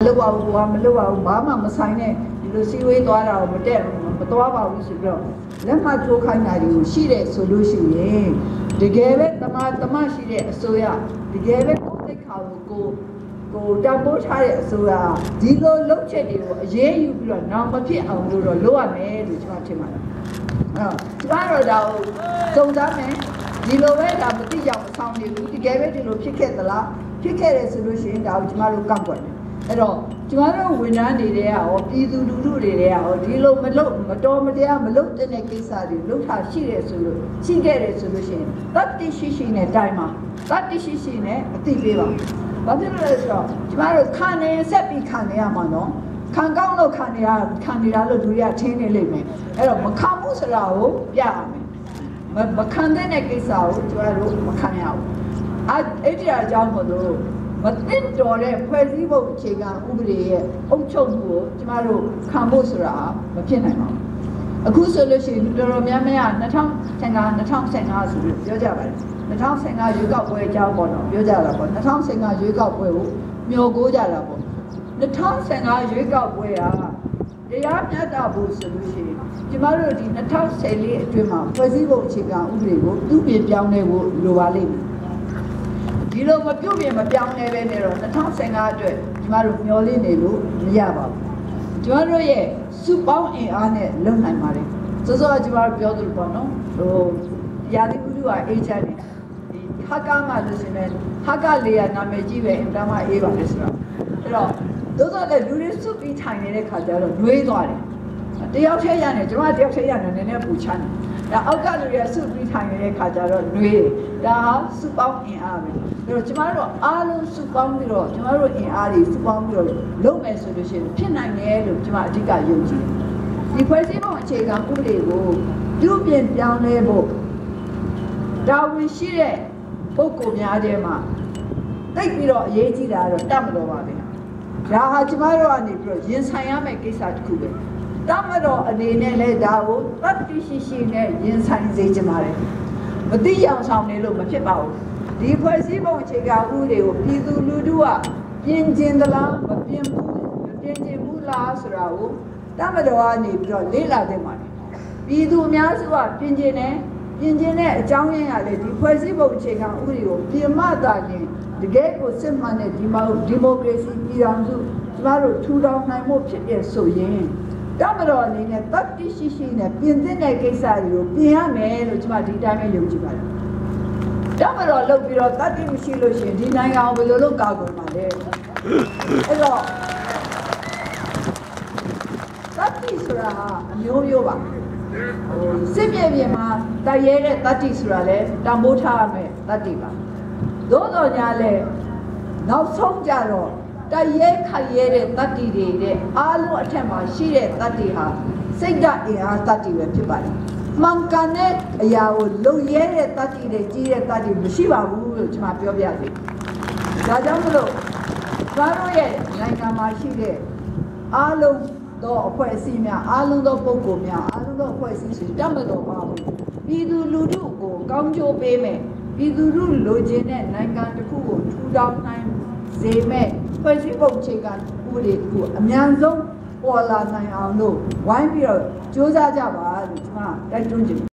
လုပ်ပါဘူးကွာမလုပ်ပါဘူးဘာမှမဆိုင်နဲ့ဒီလိုစီဝေးသွားတာကိုမတက်မသွားပါဘူးဆိုပြီးတော့လက်မှတ်ထိုးခိုင်းတာတွေကိုရှိတဲ့ဆိုလို့ရှိရင်တကယ်ပဲတမတမရှိတဲ့အစိုးရတကယ်ပဲကိုယ်သိက္ခာကိုကိုကိုတံပိုးထားတဲ့အစိုးရဒီလိုလုပ်ချက်တွေကိုအရေးယူပြီးတော့နောင်မဖြစ်အောင်လို့တော့လုပ်ရမယ်လို့ကျွန်မထင်ပါတယ်။အဲ့တော့ကျမတို့ဒါကိုစုံစမ်းမယ်ဒီလိုပဲဒါမသိကြအောင်ဆောင်နေဘူးတကယ်ပဲဒီလိုဖြစ်ခဲ့သလားဖြစ်ခဲ့တယ်ဆိုလို့ရှိရင်ဒါကိုကျမတို့ကန့်ကွက်တယ်အဲ့တော့ကျမတို့ဝန်ထမ်းတွေတဲ့ရောပြည်သူလူထုတွေတဲ့ရောဒီလိုမလုပ်မတော်မတရားမလုပ်တဲ့ကိစ္စတွေလုပ်တာရှိတယ်ဆိုလို့ရှိခဲ့တယ်ဆိုလို့ရှိရင်တတ္တိရှိရှိနဲ့တိုင်ပါတတ္တိရှိရှိနဲ့အတိပေးပါဘာဖြစ်လို့လဲဆိုတော့ကျမတို့ခံနေဆက်ပြီးခံနေရမှာနော်ခံကောင်းလို့ခံနေရခံနေတာလို့လူတွေကထင်းနေလိမ့်မယ်အဲ့တော့မခံဘူးဆိုတာကိုပြရမယ်မခံတဲ့ကိစ္စကိုကျမတို့မခံရဘူးအဲ့အဲ့ဒီအကြောင်းမို့လို့မသိတော်တဲ့ဖွဲ့စည်းပုံအခြေခံဥပဒေရဲ့အုပ်ချုပ်မှုကိုကျမတို့ခံဖို့ဆိုတာမဖြစ်နိုင်ပါဘူးအခုဆိုလို့ရှိရင်တော်တော်များများ2015 2015ဆိုပြီးပြောကြပါတယ်2015ရွေးကောက်ပွဲအကြောင်းပေါ့နော်ပြောကြတာပေါ့2015ရွေးကောက်ပွဲကိုမျှော်ကိုးကြတာပေါ့2015ရွေးကောက်ပွဲကတရားမျှတဖို့ဆိုလို့ရှိရင်ကျမတို့ဒီ2014အတွင်းမှာဖွဲ့စည်းပုံအခြေခံဥပဒေကိုပြုပြင်ပြောင်းလဲဖို့လိုပါလိမ့်မယ်ဒီလိုမပြုတ်ပြင်မပြောင်းလဲပဲနေတော့2015အတွက်ကျမတို့မျှော်လင့်နေလို့မရပါဘူးကျမတို့ရဲ့စုပေါင်းအင်အားနဲ့လုပ်နိုင်ပါတယ်စောစောကကျမတို့ပြောသလိုပေါ့နော်ဟိုရာသီဥတုကအေးချမ်းတယ်ဒီဟာကာမှလို့ရှိရင်ဟာကာလေးကနာမည်ကြီးပဲအင်တာမအေးပါလေဆိုတော့အဲ့တော့သို့တော်လည်းလူတွေစုပြီးထိုင်နေတဲ့ခါကျတော့နှွေးသွားတယ်တယောက်တည်းရနေကျမတယောက်တည်းရနေနည်းနည်းပူချမ်းတယ်ဒါအောက်ကလူတွေကစုပြီးထိုင်နေတဲ့ခါကျတော့နှွေးတယ်ဒါဟာစုပေါင်းအင်အားပဲအဲ့တော့ကျမတို့အားလုံးစုပေါင်းပြီးတော့ကျမတို့အင်အားတွေစုပေါင်းပြီးတော့လုပ်မယ်ဆိုလို့ရှိရင်ဖြစ်နိုင်တယ်လို့ကျမအဓိကယုံကြည်တယ်ဒီဖွဲ့စည်းပုံအခြေခံဥပဒေကိုပြုပြင်ပြောင်းလဲဖို့တာဝန်ရှိတဲ့ပုဂ္ဂိုလ်များတဲ့မှာတိတ်ပြီးတော့အရေးကြီးတာကတော့တတ်မတော်ပါပဲဒါဟာကျမတို့ကနေပြီးတော့ရင်ဆိုင်ရမယ့်ကိစ္စတစ်ခုပဲတမတော်အနေနဲ့လည်းဒါကိုတတ်တိရှိရှိနဲ့ရင်ဆိုင်စေချင်ပါတယ်မတိအောင်ဆောင်နေလို့မဖြစ်ပါဘူးဒီဖွဲ့စည်းပုံအခြေခံဥပဒေကိုပြည်သူလူထုကပြင်ကျင်သလားမပြင်ဘူးမပြင်ကျင်ဘူးလားဆိုတာကိုတမတော်ကနေပြီးတော့လေ့လာသင့်ပါတယ်ပြည်သူအများစုကပြင်ကျင်တယ်ပြင်ကျင်တဲ့အကြောင်းရင်းကလည်းဒီဖွဲ့စည်းပုံအခြေခံဥပဒေကိုပြင်မသာရင်တကယ်ကိုစစ်မှန်တဲ့ဒီမိုကရေစီပြည်ထောင်စုကျမတို့ထူထောင်နိုင်မှုဖြစ်တဲ့ဆိုရင်တမတော်အနေနဲ့တတ်တိရှိရှိနဲ့ပြင်သင့်တဲ့ကိစ္စတွေကိုပြင်ရမယ်လို့ကျမဒီတိုင်းပဲယုံကြည်ပါတယ်တမတော်လုပ်ပြီးတော့တတ်တိမရှိလို့ရှိရင်ဒီနိုင်ငံကိုဘယ်လိုလုပ်ကာကွယ်မှာလဲအဲ့တော့တတ်တိဆိုတာဟာအမျိုးမျိုးပါဟိုစစ်မြေပြင်မှာတိုက်ရဲတဲ့တတ်တိဆိုတာလဲတန်ဖိုးထားရမယ်တတ်တိပါသို့တော်ညာလဲနောက်ဆုံးကြတော့တိုက်ရဲခိုက်ရဲတဲ့တတ္တိတွေတဲ့အားလုံးအထက်မှာရှိတဲ့တတ္တိဟာစိတ်ဓာတ်အင်အားတတ္တိပဲဖြစ်ပါတယ်။မှန်ကန်တဲ့အရာကိုလုံရဲတဲ့တတ္တိတွေကြီးတဲ့တတ္တိမရှိပါဘူးလို့ကျွန်မပြောပြစီ။ဒါကြောင့်မလို့ကျမတို့ရဲ့နိုင်ငံမှာရှိတဲ့အားလုံးသောအဖွဲ့အစည်းများအားလုံးသောပုဂ္ဂိုလ်များအားလုံးသောအဖွဲ့အစည်းဆိုတတ်မတော်ပါဘူး။ပြည်သူလူထုကိုကောင်းကျိုးပေးမယ်။ပြည်သူလူလိုချင်တဲ့နိုင်ငံတစ်ခုကိုထူထောင်နိုင်စေမဲ့ဖွဲ့စည်းပုံအခြေခံဥပဒေတစ်ခုအမြန်ဆုံးပေါ်လာနိုင်အောင်လို့ဝိုင်းပြီးတော့ကြိုးစားကြပါလို့ကျွန်မတိုက်တွန်းချင်